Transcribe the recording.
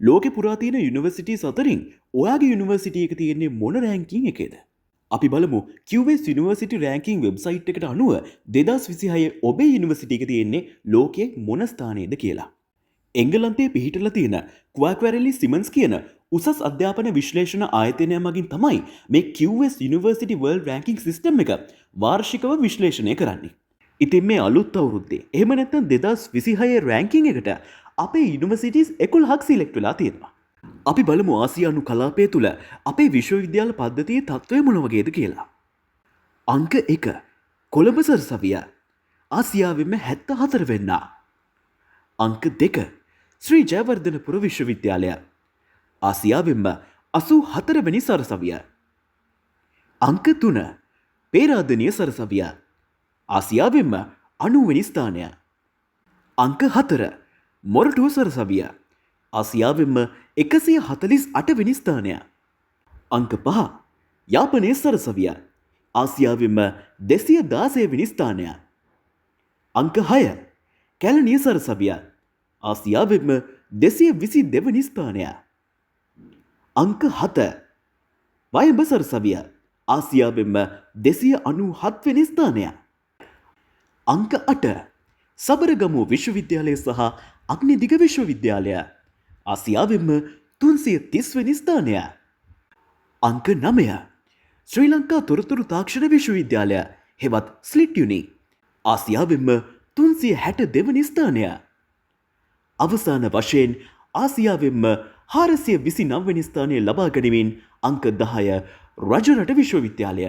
ලෝකෙ පුරා තියෙන යුනිවර්සිටිස් අතරින් ඔයාගේ යුනිවර්සිටි එක තියෙන්නේ මොන රෑන්කින් එකේද? අපි බලමු QS university ranking website එකට අනුව 2026 ඔබේ යුනිවර්සිටි එක තියෙන්නේ ලෝකයේ මොන ස්ථානයේද කියලා. එංගලන්තයේ පිහිටලා තියෙන ක්වාක්වැරලි සිමන්ස් කියන උසස් අධ්‍යාපන විශ්ලේෂණ ආයතනය මගින් තමයි මේ QS university world ranking system එක වාර්ෂිකව විශ්ලේෂණය කරන්නේ. ඉතින් මේ අලුත් අවුරුද්දේ, එහෙම නැත්නම් 2026 රෑන්කින් එකට අපේ යුනිවර්සිටිස් 11ක් සිලෙක්ට් වෙලා තියෙනවා. අපි බලමු ආසියානු කලාපය තුළ අපේ විශ්වවිද්‍යාල පද්ධතියේ තත්ත්වය මොන වගේද කියලා. අංක 1, කොළඹ සරසවිය, ආසියාවෙන්ම 74 වෙන්නා. අංක 2, ශ්‍රී ජයවර්ධනපුර විශ්වවිද්‍යාලය, ආසියාවෙන්ම 84 වෙනි සරසවිය. අංක 3, පේරාදෙණිය සරසවිය, ආසියාවෙන්ම 90 වෙනි ස්ථානය. අංක 4, මොරටුව සරසවිය, ආසියාවෙන්ම 148 වෙනි ස්ථානය. අංක 5, යාපනයේ සරසවිය, ආසියාවෙන්ම 216 වෙනි ස්ථානය. අංක 6, කැලණිය සරසවිය, ආසියාවෙන්ම 222 වෙනි ස්ථානය. අංක 7, වයඹ සරසවිය, ආසියාවෙන්ම 297 වෙනි ස්ථානය. අංක 8, සබරගමුව විශ්වවිද්‍යාලය සහ අග්නිදිග විශ්වවිද්‍යාලය, ආසියාවෙන්ම 330 වෙනි ස්ථානය. අංක 9, ශ්‍රී ලංකා තොරතුරු තාක්ෂණ විශ්වවිද්‍යාලය හෙවත් ස්ලිට් යුනි, ආසියාවෙන්ම 362 වෙනි ස්ථානය. අවසාන වශයෙන් ආසියාවෙන්ම 429 වෙනි ස්ථානය ලබා ගනිමින් අංක 10, රජරට විශ්වවිද්‍යාලය.